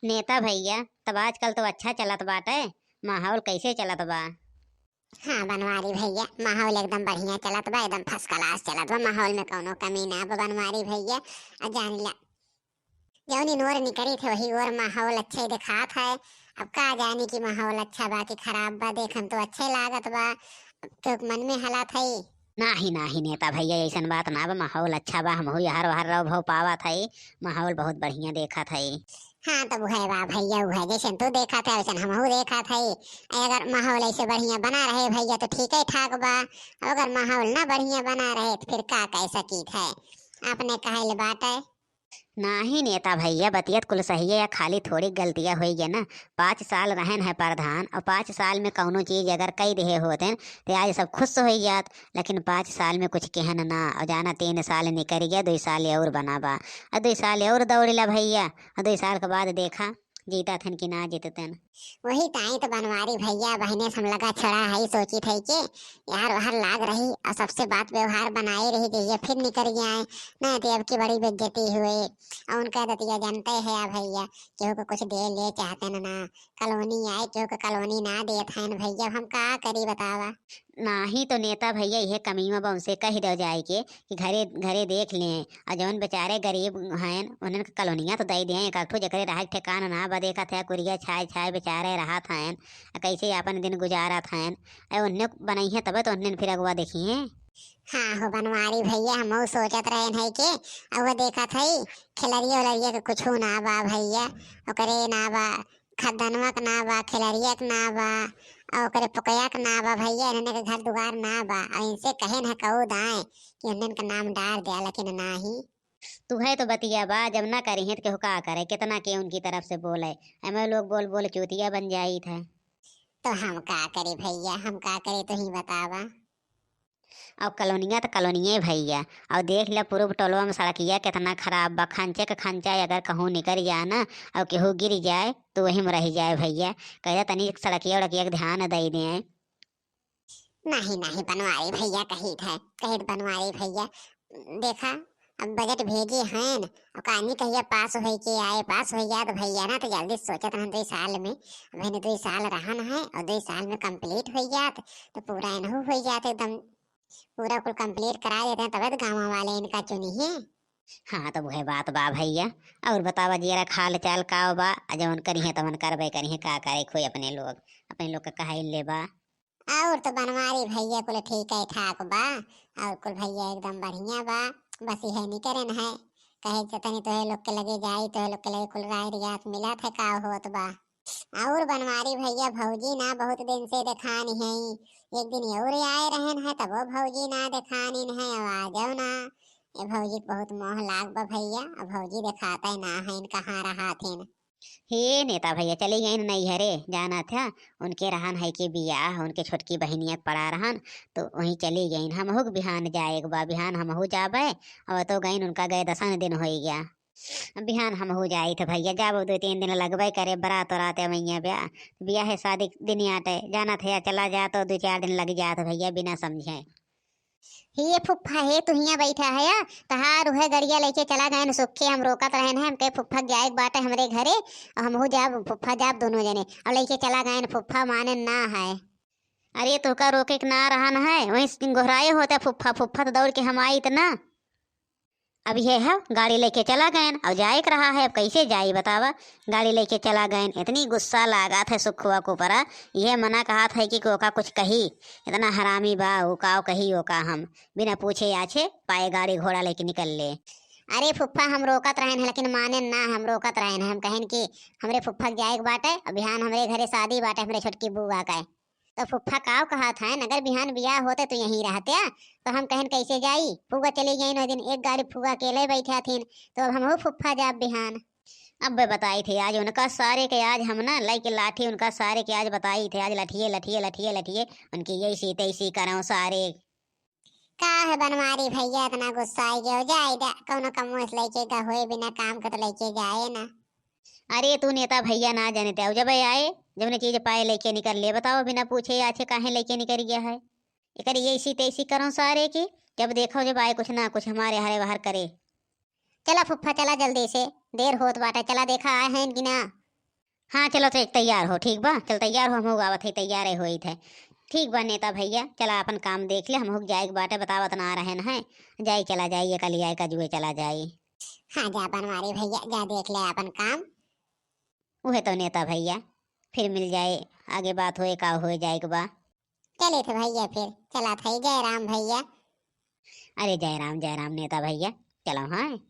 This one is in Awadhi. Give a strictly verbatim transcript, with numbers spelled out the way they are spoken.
नेता भइया, तब आजकल तो अच्छा चलत बाटे, माहौल कैसे चलत बा? हाँ बनवारी भइया, माहौल एकदम बढ़िया चलत बा, एकदम first class चलत बा, माहौल में कौनो कमी ना बा बनवारी भइया। आ जान ला, जौनी ओर निकरी थे वही ओर माहौल अच्छा ही दिखात है। अब का जानी कि माहौल अच्छा बा कि खराब बा, देखन तो अच्छे लागत बा, अब तो मन में हालात है। नाही नाही नेता भइया, ऐसन बात ना बा, माहौल अच्छा बा, हमहू यहर वहर रहो भाव पावत है, माहौल बहुत बढ़िया देखत है। हाँ तब उहे बा भइया, उहे जैसन तू देखत है वैसन हमहू देखत है। अगर माहौल ऐसे बढ़िया बना रहे भइया तो ठीक है ठाक बा, अब अगर माहौल ना बढ़िया बना रहे तो फिर का कह सकीत है, आपने कहल बाटे। नाही नेता भइया, बतियत कुल सही है, या खाली थोड़ी गलतियाँ होई गए ना। पाँच साल रहन है प्रधान और पाँच साल में कौनो चीज अगर कई देहे होते तो आज सब खुश हो जात, लेकिन पाँच साल में कुछ कहन ना। और जाना तीन साल निकल गया, दो साल और बना बा, और दो साल और दौड़िला भइया, और दो साल के बाद देखा जीतत हन कि ना जीतत हन। वही ताई तो बनवारी भइया, बहने से हम लगा छड़ा है, सोचित है कि यहर वहर लाग रही और सबसे बात व्यवहार बनाए रही, जहिया फिर निकल गया है, ना तो अब की बड़ी बेइज्जती हुई। और उनका दतिया जानते हैं या भइया, केहू को कुछ दे ले चाहते न ना, कॉलोनी आए केहू को कॉलोनी ना देत हैं भइया, अब हम का करी बतावा। नाही तो नेता भइया, यह कमीमा बा, उनसे कह दो जाए के कि घरे घरे देख लें, और जौन बेचारे गरीब हैं उन्हन के कॉलोनिया तो दे दें, एक ठो जेकरे रहे के ठिकाना ना बा, देखत है कुरिया छाए छाए बेचारे रहत हैं, आ कैसे आपन दिन गुजारत हैं, और उन्हें बनइहें तबे तो उन्हें फिर अगुआ देखिहें। हाँ हो बनवारी भइया, हमहू सोचत रहन है के, अब वो देखत है खिलरिया उलरिया के कुछ ना बा भइया, ओकरे ना बा, खद्दनवा के ना बा, खिलरिया के ना बा, और ओकरे पुकया के ना बा भइया, इन्हन के घर दुआर ना बा। और इनसे कहे न कऊ दाए कि इन्हन का नाम डार दिया, लेकिन नाही। तू है तो बतिया बा, जब ना करी है तो केहू का करे, कितना के उनकी तरफ से बोले, एमे लोग बोल बोल चूतिया बन जाइत है। तो हम का करी भइया, हम का करी, तू ही बतावा। और कॉलोनिया तो कॉलोनिये भइया, और देख ले पूर्व टोलवा में सड़किया कितना खराब बा, खंचे के खंचा अगर कहूँ निकल जाए ना और केहू गिर जाए तो वही में रह जाए भइया। कह तनी सड़किया उड़किया के ध्यान दे दे। नाही नाही बनवारी भइया, कहित है, कहित बनवारी भइया, देखा अब बजट भेजे हैं, और कानी कहिया पास होई के आए, पास हो जात भइया ना तो जल्दी सोचत रहन दो साल में, अब इन्हें दो साल रहन है और दो साल में complete हो जात तो पूरा इनहू हो जात एकदम, पूरा कुल complete करा देते हैं, तबे तो गाँव वाले इनका चुनी है। हाँ, तो वह बात बा भइया। और बतावा जियरा, हाल चाल का बा? आ जवन करिहे तवन करबे करिहे, का करे खोई अपने लोग, अपने लोग का कहाई ले बा। और तो बनवारी भइया कुल ठीक है ठाक बा, और कुल भइया एकदम बढ़िया बा, बस यह निकरन है, कहे जे तनी तोहे लोग के लगे जाई, तोहे लोग के लगे कुल राय रियात मिलत है का होत बा। और बनवारी भइया भौजी ना बहुत दिन से देखानी है, एक दिन और आए रहन है तबो भौजी ना देखानी है, अब आ जाओ ना। ये भौजी के बहुत मोह लाग बा भइया, अब भौजी देखाते ना है, कहाँ रहा थे। हे नेता भइया, चली गइन नैहरे, जाना था उनके रहन है कि बियाह, उनके छोटकी बहिनिया के पड़ा रहन, तो वहीं चली गइन। हमहू के बिहान जाए के बा, बिहान हमहू जाबे, अब तो गइन उनका गए दसन दिन होई गया। अब बिहान हमहू जाई थे भइया, जाब दो तीन दिन लगबे करे, बरात रात अवैया ब्याह, बियाह है शादी के दिन आटे, जाना था चला जा तो दो चार दिन लग जात भइया बिना समझे। हे फुफ्फा, हे तू हियां बैठा है, तहार उहे गड़िया लेके चला गए न सुखे, हम रोकत रहन है, हम कहे फुफ्फा के जाए के बाटे हमरे घरे, और हमहू जाब, फुफ्फा जाब दोनों जने, और लेके चला गए न फुफ्फा माने ना है। अरे तोहका रोके के ना रहन है, वहीं से गोहराए होता फुफ्फा, फुफ्फा तो दौड़ के हम आई इतना। अब ये है गाड़ी लेके चला गए न, और जाए के रहा है, अब कैसे जाई बतावा? गाड़ी लेके चला गए न, इतनी गुस्सा लागत है सुखुआ के ऊपरा, ये मना कहत है कि ओका कुछ कही, इतना हरामी बा, वो काव कही ओका हम। बिना पूछे आछे पाए गाड़ी घोड़ा लेके निकल ले। अरे फुफ्फा, हम रोकत रहन है, लेकिन माने ना, हम रोकत रहन है, हम कहन कि हमरे फुफ्फा के जाए के बाटे, अब बिहान हमरे घरे शादी बाटे हमरे छोटकी बुआ का। तो फुफ्फा काव कहत हैं, अगर बिहान बियाह होते तो यहीं रहत्या, तो हम कहन कैसे जाई, फुआ चली गई न दिन, एक गाड़ी फुआ अकेले बैठा थीन, तो अब हमहू फुफ्फा जाब बिहान। अब बताई थे, आज उनका सारे के आज हम ना लइके लाठी, उनका सारे के आज बताई थे, आज लठिए, लठिए, लठिए, लठिए, उनकी यही सी तैसी करौं सारे। का है बनवारी भइया, इतना गुस्साई गयो? जाए दे, कौनो कमोस लइके गा होए, बिना काम के तो लइके जाए ना। अरे तू नेता भइया ना जाने ते, जब आए, जब ने चीज पाए लइके निकल ले, बताओ बिना पूछे आछे काहे लइके निकल गया है। एकर ये ऐसी तैसी करो सारे की, जब देखो जब आए कुछ ना कुछ हमारे हरे बाहर करे। चला फुफ्फा, चला जल्दी से, देर होत बाटे, चला देखा आए हैं कि ना। हाँ, चलो, तो तैयार हो, ठीक बा? चल, तैयार हो, हमहू आवत है, तैयार है, होइत है। ठीक बा नेता भैया, चला आपन काम देख ले, हमहू जाए के बाटे, बतावत ना रहन है, जाई, चला जाई, ये कलिया का जुए चला जाई। हाँ, जा बनवारी भैया, जा देख ले आपन काम। उहे तो नेता भैया, फिर मिल जाए, आगे बात होए, का होए जाए के बा। चले थे भैया, फिर चला था, जय राम भैया। अरे जय राम, जय राम नेता भैया, चलो हाँ।